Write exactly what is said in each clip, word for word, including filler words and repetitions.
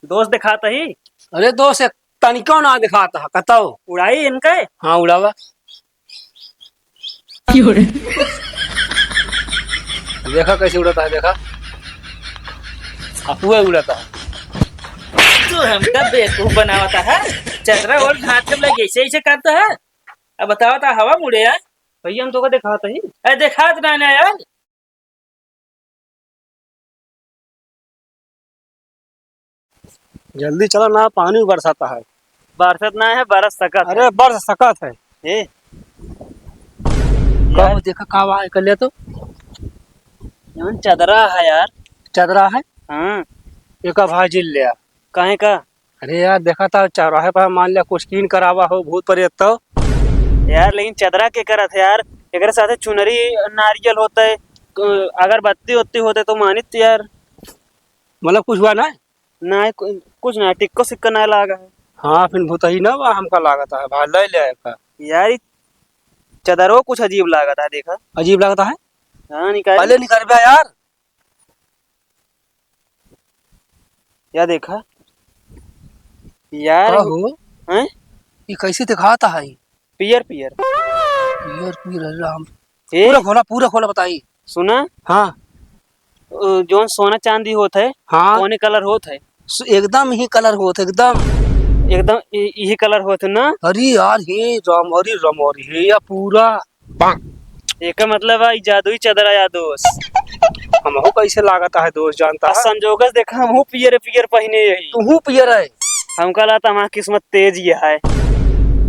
दोस्त देखात ही। अरे दोस्त, एक तनिको ना देखात है, कतौ। उड़ाई इनके? हाँ, उड़ावा। क्यों रे? देखा कैसे उड़ाता है, देखा। अपुआ उड़ाता है। तू हमका बेवकूफ बनावता है। चदरा ओढ़ हाथ में लगे, ऐसे, ऐसे करता है। अब बतावता हवा मुड़े यार। भैया, हम तोका देखात ही। अरे देखात ना, ना यार। जल्दी चला ना, पानी बरसाता है। बरसत ना है, बरस सकत है। अरे बरस सकत है। ए? कब यार। देखा का बा, कर ले तो। जौन चदरा है यार। चदरा है? हाँ। एका भाई जिल ले आ। काहे का? अरे यार, देखा था चौराहे पर, मान लिया कुछ कीन करावा हो भूत प्रेत तो। यार, लेकिन चदरा के करत है यार, एकरे साथे चुनरी, नारियल होता है, क-, अगरबत्ती होती होते तो मानित यार। मतलब कुछ हुआ ना? ना, कु-, कुछ ना, टिक्को सिक्का ना लागा है। हाँ, फिर भूतही ना बा, हमका लागत है, भाई ले ले का। यार, ई चदरो कुछ अजीब लागत है, देखा। अजीब लागत है? हाँ, निकाल। पहले निकाल बे यार। या देखा यार। का हो? हैं? ई कैसे दिखाता है? पियर पियर। पियर पियर, अरे राम। ए? पूरा खोला, पूरा खोला, बताई। सुना? हाँ। अ, जौन सोना चांदी होत है, हाँ। कौने कलर होत है? सु-, एकदम ही कलर होत है, एकदम। एकदम इ-, इही कलर होत है ना? अरे यार, हे राम, अरे राम, अरे हे या पूरा। एकर मतलब है, ई जादुई चदरा या दोस्त। हमहू कैसे लागत है दोस्त, जानता आ है? संजोग से देखा, हमहू पियर पियर पहिने यही। तूहू पियर है? हमका लागत हमार किस्मत तेज ही है।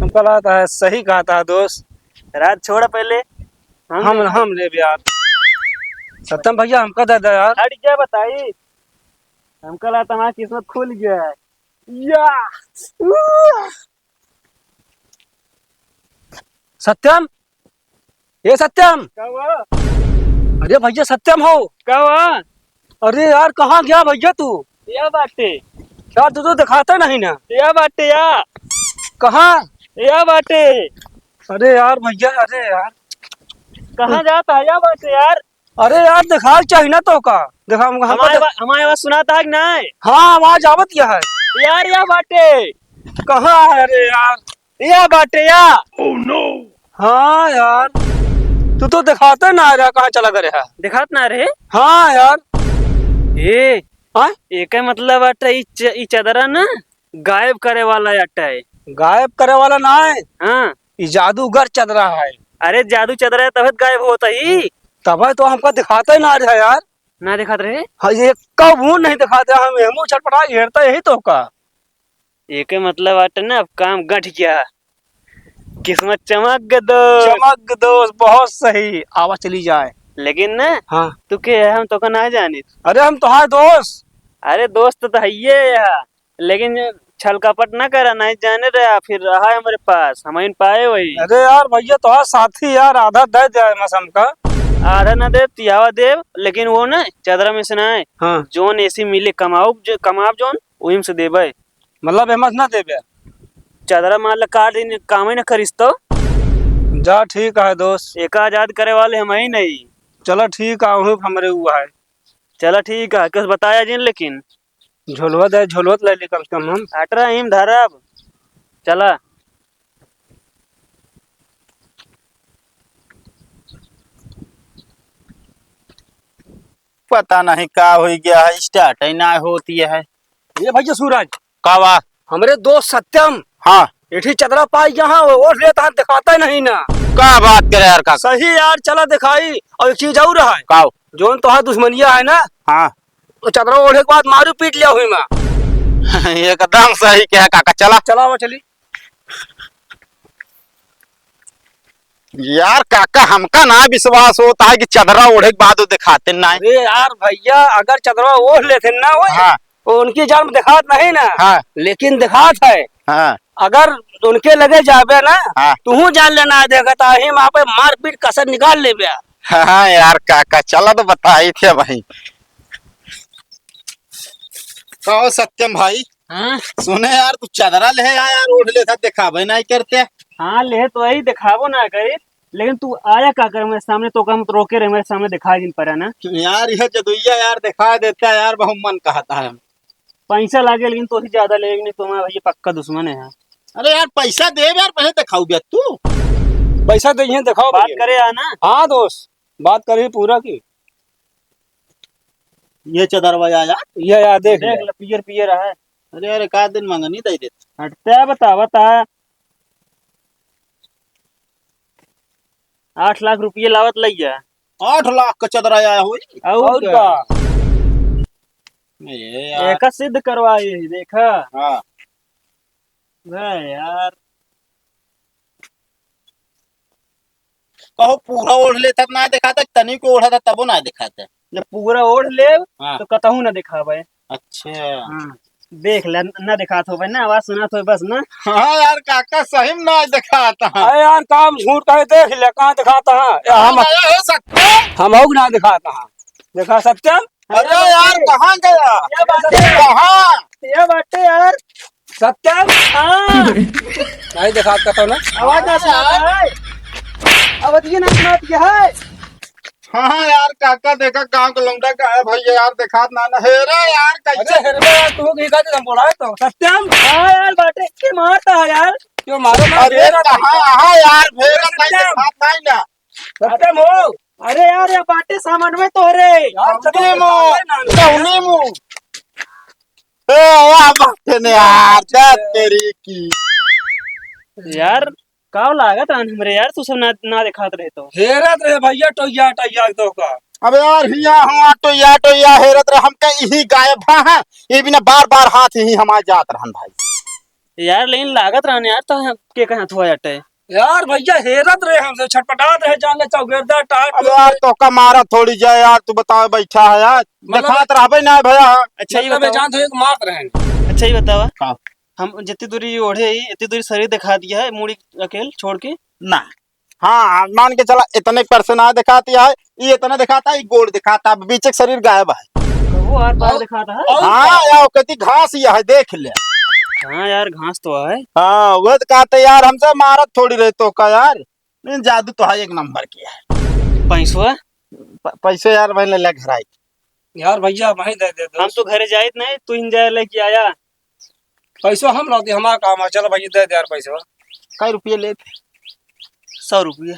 हमका लागत है, सही कहता है दोस्त। राज छोड़ पहले। हम हम, हम लेब यार। सत्यम भैया, हमका दे दे यार। हट जा बताई। हमका लागत हमार किस्मत खुल गया है। या। सत्यम, ए सत्यम। का हुआ? अरे भैया सत्यम हो। का हुआ? अरे यार, कहाँ गया भैया तू? या बाटे। यार, तू तो दिखाता नहीं ना। या बाटे या। कहाँ? या बाटे। अरे यार भैया, अरे यार। कहाँ जाता है? या बाटे यार। अरे यार, दिखाल चाहिए ना तो का? देखा, हम, हमको हमारे देख- आवा-, हमारे आवाज सुनाता है कि नहीं? हाँ, आवाज आवत या है। यार, या बाटे। कहाँ है? अरे यार, या बाटे या। Oh no! हाँ यार, तू तो दिखाते ना रहा, कहाँ चला गए है? दिखात ना रहे? हाँ यार। ए, हाँ? एके मतलब बाटे ई च-, ई चदरा ना गायब करे वाला अट्टा है। गायब करे वाला ना है। हाँ। ई जादूगर चदरा है। अरे जादू चदरा है तबे तो गायब होता ही। तबे तो हमका दिखाते ना रहे यार। ना दिखात रहे? हाँ, ये कबहू नहीं दिखाते, हम एहमू छटपटा घेरता यही तो का। एके मतलब बाटे ना, अब काम गठ गया, किस्मत चमक ग दोस्त। चमक ग दोस्त, बहुत सही। आवा चली जाए। लेकिन ना, हाँ। तू के है, हम तोका ना जानित। अरे हम तोहार दोस्त। अरे दोस्त तो हइये है, लेकिन छल कपट ना करा, नहीं जाने रहे, फिर रहा हमरे पास, हम इन पाए वही। अरे यार भैया, तोहार साथी यार, आधा दे दे मस हमका। आधा ना दे, तियावा दे, लेकिन वो ना चदरा में से ना है। हाँ। जोन एसी मिले, कमाओ जो, कमाब जोन, वही में से देबे। मतलब एमस ना देबे? चदरा मान ला काट दिन काम ही ना करिस तो। जा ठीक है दोस्त। एका आजाद करे वाले हम ही नहीं। चला ठीक है, वहीं पे हमरे हुआ है। चला ठीक है, कुछ बताया जिन लेकिन। झोलवा दे, झोलवा तो ले ली कम से कम हम। अटरा हिम धरब। चला। पता नहीं का हो गया है, start ही ना होती है। ये भैया सूरज। का बा? हमरे दोस्त सत्यम। हाँ। एठी चदरा पाई यहाँ, वो ओढ़ लेता है, दिखाता ही नहीं ना। का बात करे यार काका? सही यार, चला दिखाई। और एक चीज और है। का? जोन तोहार दुश्मनिया है ना। हाँ। वो चदरा ओढ़े के बाद मारू पीट लिया हुई मैं। एकदम सही कहा काका, चला। चला वो चली। यार काका, हमका ना विश्वास होता है कि चदरा ओढ़े के बाद वो दिखाते ना है। अरे यार भैया, अगर चदरा ओढ़ लेते ना वो, हाँ। वो उनकी जान में दिखात नहीं ना, हाँ। लेकिन दिखात है। हाँ। अगर उनके लगे जाबे ना, हाँ। तू जान लेना है, देखा ताही वहाँ पे मारपीट कसर निकाल लेबे। हाँ यार काका, चला तो बताई थे भाई। कहो सत्यम भाई, हाँ? सुने यार, तू चदरा ले आया यार, ओढ़ लेता, दिखावे नहीं करते। हाँ, ले तो आई, दिखावो ना करी, लेकिन तू आया का कर मेरे सामने, तो हम रोके रहे, मेरे सामने दिखाई दिन पड़ा ना। यार, यह जदुइया यार दिखा देता है यार, बहुत मन कहता है। पैसा लागे, लेकिन तोही ज्यादा लेबे, नहीं तो हमारा भैया पक्का दुश्मन है। अरे यार, पैसा देबे यार, पहले देखाऊ बे तू। पैसा दे, ये देखाओ बात भैया। करे आ ना। हाँ दोस्त, बात करी पूरा की। ये चदरवा या यार। ये यार देख देख ले। ले, पियर पियर है। अरे यार, एक आध दिन मंगनी दे देते। हटते बता, बता। आठ लाख रुपये लावत लइया। आठ लाख का चदरा आया होई। और और का? का? ए यार। एका सिद्ध करवाए ही, देखा। हाँ। अरे यार। कहो पूरा ओढ़ लेता त ना दिखाता, तनी को ओढ़ा था तबो ना दिखाता। जब पूरा ओढ़ ले हाँ। तो कतहू ना दिखावे। अच्छा। हाँ। देख ले, ना दिखात होवे ना, आवाज सुनात होवे बस ना। हाँ यार, काका सही में ना दिखाता है। अरे यार, काम झूठ कहे, देख ले, कहाँ दिखाता है? ये हम, गया हो सकता है। हम हो ना दिखाता है। देखा सत्यम? अरे यार, कहाँ गया? ये बाटे। कहाँ? ये बाटे यार। सत्यम? हाँ। नहीं दिखात का तो ना। आवाज ना सुनात है। आवाज ये ना सुनात है। हाँ यार, काका देखा गाँव के लौंडा का है भैया यार, देखात ना ना। हेरा यार, कैसे? अरे हेरबे यार, तू की कहते हम बोला है तो। सत्यम? हाँ यार, बाटे के मारता है यार। क्यों मारो ना? अरे हेरा कहाँ? हाँ यार, हेरा सत्यम। नहीं देखात नहीं ना। सत्यम हो। अरे यार, ये बाटे सामान में तो रे। यार, सत्यम हो। नहीं मो। ए, वाह, बाटे ने यार, जा तेरी की। यार, का लागत रहन हमरे यार, तू सब ना, ना देखात रहे तो। हेरत रहे भैया, टोइया, टोइया तो का। अब यार, हिया हुआ टोइया, टोइया हेरत रहे, हमके इही गायब, हाँ, हाँ, ये बिना बार, बार हाथ ही हमारे जात रहन भाई। यार, लेकिन लागत रहन यार, तो हम के कहाँ थोड़ा अटे। यार, भैया हेरत रहे हमसे, छटपटात रहे, जान ले चौगेरदा टाट। अब यार, तो का मारा थोड़ी जाए यार, तू बताओ, बैठा है यार, मतलब देखात रहबे ना भैया। अच्छा, ये मतलब, बताओ। जान तो एक मारत रहे। अच्छा, ये बतावा। का? हम जितनी दूरी ओढ़े ही, इतनी दूरी शरीर दिखा दिया है, मूड़ी अकेल छोड़ के। ना। हाँ, मान के चला, इतने पर से ना दिखाती है, ये इतना दिखाता है, ये गोड़ दिखाता है, अब बीच एक शरीर गायब है। कहो, आर पार और दिखाता है। और हाँ, का? या कहती घास ये है, देख ले। हाँ यार, घास तो है। हाँ, वो तो कहते यार, हमसे मारत थोड़ी रहे तो का यार, नहीं, जादू तो है एक नंबर की है। पैसवा? प-, पैसे यार, मैंने ले घर आई। यार भैया, वहीं दे दे हम दोस्त। तो घरे जाइत नहीं, तू ही जाए लेके आया। पैसो हम लाते, हमारा काम है। चलो भैया, दे दे यार पैसवा। कई रुपये लेते? सौ रुपये।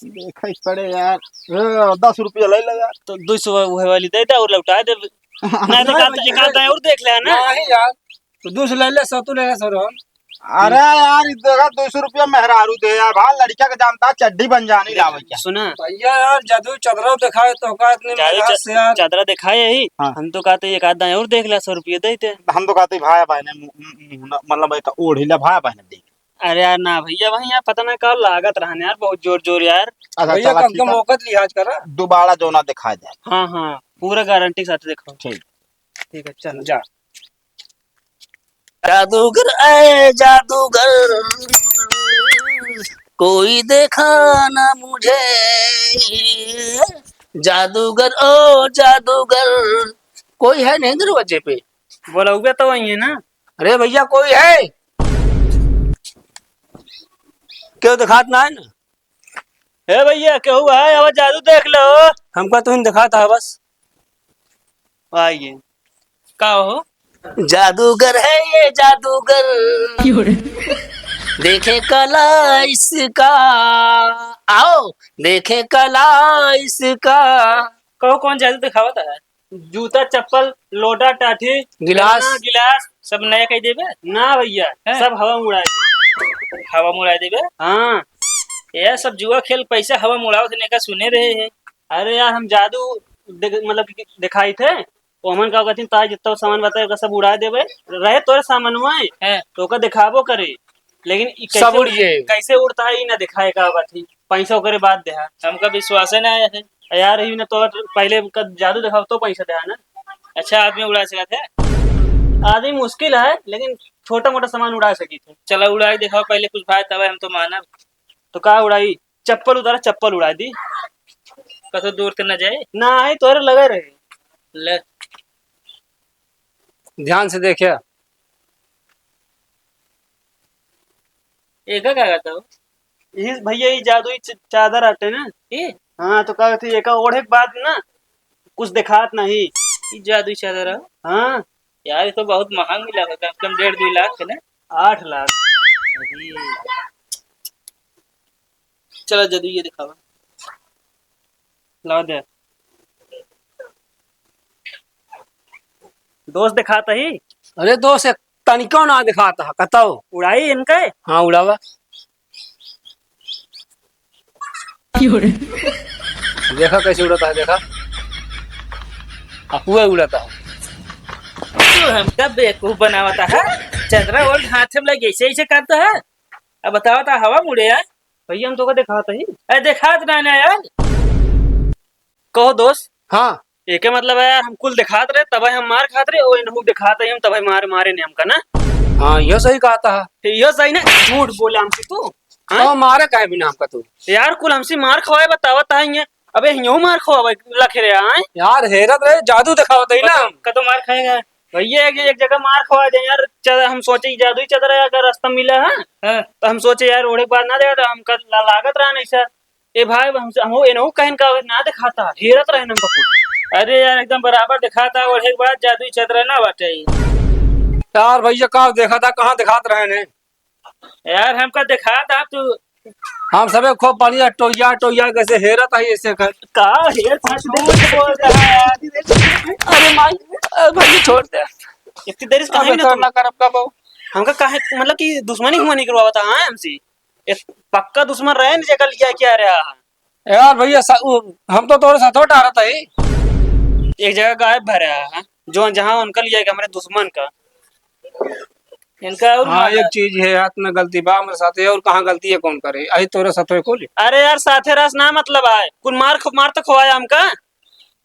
देखे पड़े यार। ए, दस रुपये ले ले यार। तो दो सौ वह वाली दे दे और लौटा दे। नहीं तो नहीं, कहता, नहीं, एक आध दाएं और देख ले ना। नहीं यार, तो दो सौ ले ले, सौ तू ले ले, सौ हम। अरे यार, इ देखा, दो सौ रुपया मेहरारू दे यार, भाई लड़का के जानता, चड्डी बंजानी लावे क्या? सुना। भैया यार, जादू चदरा दिखाए तो का इतने जादू मेहनत च-, से यार। चदरा दिखाए यही। हाँ। हम तो कहते एक आध दाएं और देख ले, सौ रुपये देते। हम तो कहते भाई बहने मु-, मु-, मु-, मतलब एक ओढ़ी ले भाई बहने देख। अरे यार ना भैया, वही यार पता ना का लागत रहन यार, बहुत जोर जोर यार। अच्छा, भैया, चला, कम से ठीक कम है। मौका तो लिहाज करा। दोबारा जो ना दिखाई दे। हाँ, हाँ, पूरा गारंटी के साथ दिखाओ। ठीक। ठीक है, चल। जा। जादूगर, ए जादूगर, कोई देखा ना मुझे। जादूगर, ओ जादूगर, कोई है नहीं दरवाजे पे? बोलउबे तो वही है ना। अरे भैया, कोई है? क्यों दिखात ना है ना? हे भैया, केहू है? अब जादू देख लो। हमका तुम दिखाता है बस। आइए। का हो? जादूगर है ये जादूगर। क्यों रे? देखे कला इसका, आओ, देखे कला इसका। कहो, कौन जादू दिखावत है? जूता, चप्पल, लोटा, टाठी, गिलास। बेलना, गिलास। सब नया कह देबे? ना भैया, हैं? सब हवा में उड़ा देबे। हवा में उड़ा देबे? हाँ। ये सब जुआ खेल, पैसा हवा में उड़ावत है, नेका सुने रहे हैं। अरे यार, हम जादू देख-, मतलब कि दिखाई थे, तो हमन का कहथिन, ताई जितना सामान बताए, ओकर सब उड़ा देबे। रहे तोरे सामान में, हैं। तो ओकर दिखाबो करे, लेकिन ई सब कैसे उड़ उड़-, जाए। कैसे उड़ता है, ई ना दिखाए का कहथिन। पैसा ओकरे बाद देहा। हमका विश्वास ही ना आया है। यार, ई ना तो पहले का जादू दिखाओ तो पैसा देहा ना। अच्छा आदमी उड़ा सकत है? आदमी मुश्किल है, लेकिन छोटा मोटा सामान उड़ा सकी थे। चला उड़ाई दिखाओ पहले कुछ भाई, तब हम तो मानब। तो का उड़ाई? चप्पल उतारा, चप्पल उड़ा दी। कतो दूर त न जाए? ना, आई तोरे लगे रहे। ले। ध्यान से देखिया। एका का कहता हो? ई भैया, ई जादुई च-, चादर आटे ना। ई? हाँ, तो कहत ही, एका ओढ़े के बाद ना, कुछ देखात नहीं। ई जादुई चादर है? हाँ। यार, ये तो बहुत महंग मिला, कम से कम डेढ़ दुई लाख के ना। आठ लाख। अरे। चला जदू ये दिखावा। लावा दे। दोस्त दिखात ही। अरे दोस्त, एक तनिको ना दिखात ह, कतौ। उड़ाई इनके? हाँ, उड़ावा। देखा कैसे उड़ाता है, देखा। अपुआ उड़ाता है। तू हमका बेवकूफ बनावता है। चदरा ओढ़ हाथे में लगे ऐसे ऐसे करता है। अब बतावता हवा मुड़े यार। भैया, हम तोका देखात ही। अरे देखात ना ना यार। कहो दोस्त। हाँ। एके मतलब है यार, हम कुल देखात रहे, तबे हम मार खात रहे, ओ इनहू देखात है हम, तबे मार मारे ने हमका ना। हाँ, यो सही कहता है। यो सही ना, झूठ बोला हमसे तू। हाँ? तो मारे काहे बिना हमका तू? यार, कुल हमसे मार खवाए बतावत है ये। अबे, हियो मार खवाए लखे रे, आए? यार, हेरत रहे, जादू देखावत है ना। कतो, कतो मार खाएगा? भैया, एक, एक जगह मार खवा दे यार। चल, हम सोचे कि जादू ही चल रहा है, अगर रास्ता मिला है, हाँ। तो हम सोचे यार, ओढ़े के बाद ना देगा, तो हमका ला-, लागत रहा नहीं सर। ए भाई, हमसे, हम एनहू कहन का ना दिखाता, हेरत रहे हम पकड़। अरे यार, एकदम बराबर दिखाता, ओढ़े के बाद जादू ही चल रहा ना बाटे। यार भैया, का देखा था, कहाँ दिखात रहे ने? यार, हमका देखात आप तू। हम सबे खूब बढ़िया टोइया, टोइया कैसे हेरत है ऐसे कर। का हेर था? झूठ बोल रहा है यार। अरे माई, अरे भाई, छोड़ दे। इतनी देर से अब काहे ना ऐसा तुम? ना कर, अब का बहु? हमका काहे, मतलब कि दुश्मनी हुआ नहीं करवावता, हाँ, हमसे? एक पक्का दुश्मन रहे न, जेकर लिया क्या रहा है? यार भैया, सा-, उ, हम तो तोरे साथ टहरत है। एक जगह गायब भरा है, जो जहाँ उनका लिया कि हमारे दुश्मन का। इनका और हाँ, मार एक डाल। चीज है, हाथ में गलती बा हमारे साथ है, और कहाँ गलती है, कौन करे? आई तोरे साथ है, खोले। अरे यार, साथे रास ना मतलब आए, कुल मार ख-, मार तो खवाया हमका।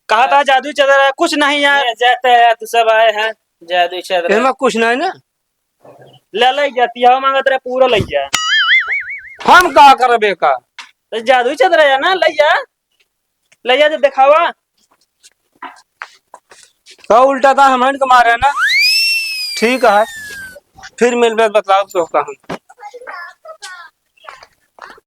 कहा था जादू चल रहा है, कुछ नहीं यार। ये जाता है यार, तू सब आए हैं, जादू चल रहा है। एमा कुछ नहीं ना। ले, ले जा, तिहावा मांगत रहे, पूरा ले जा। हम का करबे का? तो जादू चल रहा है ना, ले जा। ले जा, तो दिखावा। का उल्टा था, हम के मारे ना। ठीक है, फिर मिलबे, बतलाओ तो का हम।